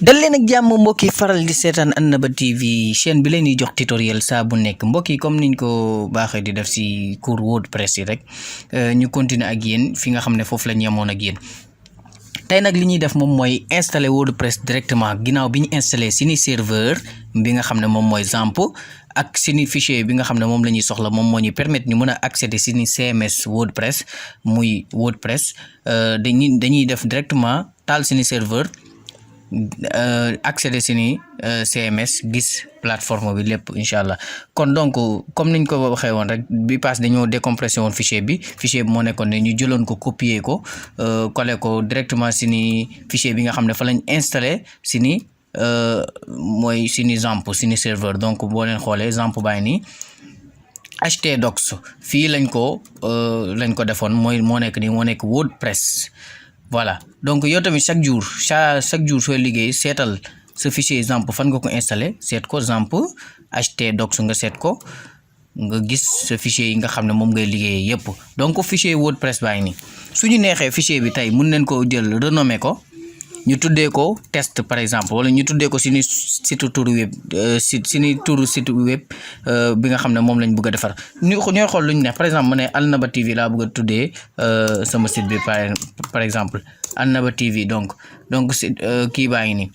dal leen ak jàmm mbokk yi faral di seetaan Annaba TV chaîne bi leen di jox tutoriel saa bu nekk mbokk yi comme niñ ko baaxee di def si cours WordPress yi rek ñu continuer ak yéen fi nga xam ne foofu la ñu yemoon ak yéen. tey nag li ñuy def moom mooy installer WordPress directement ginnaaw bi ñu installer suñu serveur bi nga xam ne moom mooy XAMPP ak suñu fichier bi nga xam ne moom la ñuy soxla moom moo ñu permettre ñu mën a accéder suñu CMS WordPress muy WordPress dañuy def directement taal suñu serveur. Accéder si CMS gis plateforme bi lépp inshallah kon donc comme niñ ko waxee woon rek bi passe dañoo décompressé woon fichier bi moo nekkoon ne ñu jëloon ko copier ko coller ko directement si fichier bi nga xam ne fa lañ installé si mooy si XAMPP si serveur donc boo leen xoolee XAMPP baa ngi nii htdocs fii lañ ko defoon mooy moo nekk WordPress. Voilà donc yow tamit chaque jour sooy liggéey seetal sa fichier XAMPP fan nga ko installé seet ko XAMPP htdocs nga seet ko nga gis sa fichier yi nga xam ne moom ngay liggéeyee yépp donc fichier WordPress baa ngi nii suñu neexee fichier bi tey mun nañ ko jël renommer ko ñu tuddee ko test par exemple wala ñu tuddee ko suñu site turu web site web bi nga xam ne moom lañ bëgg a defar ñooy xool lu ñu neex par exemple ma ne Annaba TV laa bëgg a tuddee sama site bi par exemple Annaba TV donc kii baa ngi nii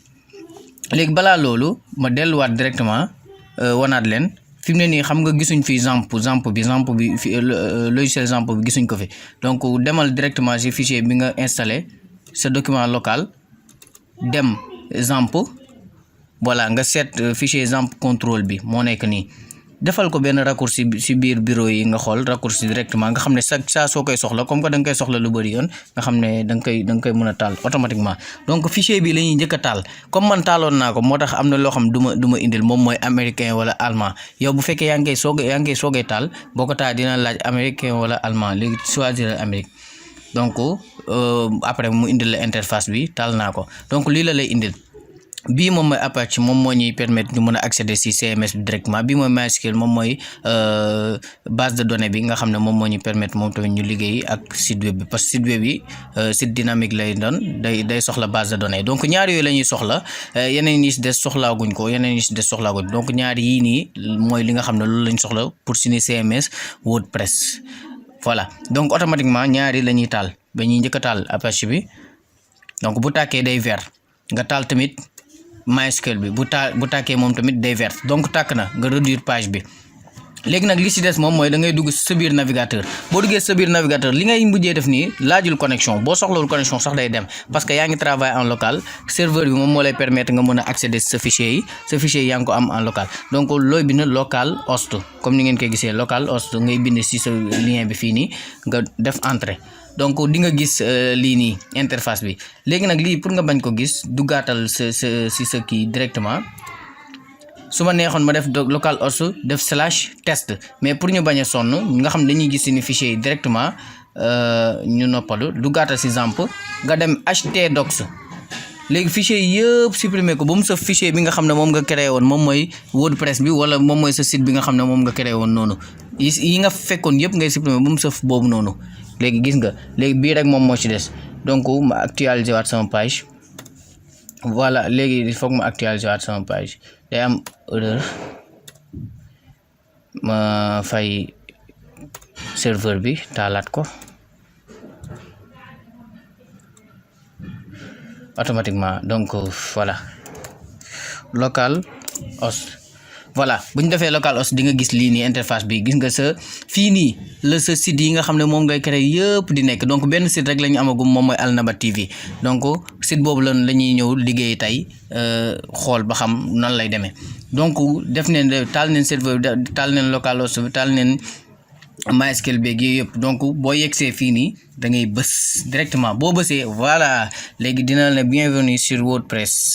léegi balaa loolu ma delluwaat directement wanaat leen fi mu ne nii xam nga gisuñ fi XAMPP bi logiciel XAMPP bi gisuñ ko fi donc demal directement ci fichier bi nga installé sa document local dem XAMPP voilà nga seet fichier XAMPP contrôle bi moo nekk nii defal ko benn raccourci si biir bureau yi nga xool raccourci directement nga xam ne saa soo koy soxla comme que da nga koy soxla lu bëri yoon nga xam ne da nga koy mën a taal automatiquement donc fichier bi la ñuy njëkk a taal comme man taaloon naa ko moo tax am na loo xam du ma indil moom mooy américain wala allemand yow bu fekkee yaa ngi koy soogay taal boo ko taal dina laaj américain wala allemand léegi choisir Amérique donc après mu indil la interface bi taal naa ko donc lii la lay indil bii moom mooy Apache moom moo ñuy permettre ñu mën a accéder si CMS bi directement bii mooy MySQL moom mooy base de données bi nga xam ne moom moo ñu permettre moom tamit ñu liggéey ak site web bi parce que site web bi site dynamique lay doon day soxla base de données donc ñaar yooyu la ñuy soxla yeneen yi si des soxlaaguñ ko donc ñaar yii nii mooy li nga xam ne loolu lañ soxla pour suñu CMS WordPress. Voilà donc automatiquement ñaari la ñuy taal ba ñuy njëkk a taal Apache bi donc bu tàkkee day vert nga taal tamit MySQL bi bu tàkkee moom tamit day vert donc tàkk na nga réduire page bi léegi nag li ci des moom mooy da ngay dugg sa biir navigateur boo duggee sa biir navigateur li ngay mujjee def nii laajul connexion boo soxlawul connexion sax day dem parce que yaa ngi travailler en local serveur bi moom moo lay permettre nga mën a accéder sa fichier yi yaa ngi ko am en local donc looy bind local host comme ni ngeen koy gisee local host ngay bind si sa lien bi fii nii nga def entrée donc di nga gis lii nii interface bi léegi nag lii pour nga bañ ko gis duggaatal sa kii directement su ma neexoon ma def localhost def /test mais pour ñu bañ a sonn nga xam dañuy gis ni fichier yi directement ñu noppalu duggaatal si XAMPP nga dem htdocs léegi fichier yëpp supprimer ko ba mu sa fichier bi nga xam ne moom nga créé woon moom mooy WordPress bi wala moom mooy sa site bi nga xam ne moom nga créé woon noonu yi nga fekkoon yëpp ngay supprimer ba mu saf boobu noonu léegi gis nga léegi bii rek moom moo ci des donc ma actualiser waat sama page voilà léegi il faut que ma actualiser waat sama page day am erreur ma fay serveur bi taalaat ko automatiquement donc voilà localhost voilà bu ñu defee localhost di nga gis lii nii interface bi gis nga sa fii nii la sa site yi nga xam ne moom ngay créer yëpp di nekk donc benn site rek la ñu amagum moom mooy Annaba TV donc site boobu la ñuy ñëw liggéey tey xool ba xam nan lay demee donc def neen taal neen serveur bi taal neen localhost bi taal neen MySQL beeg yooyu yëpp donc boo yegsee fii nii da ngay bës directement boo bësee voilà léegi dina la bienvenue sur WordPress.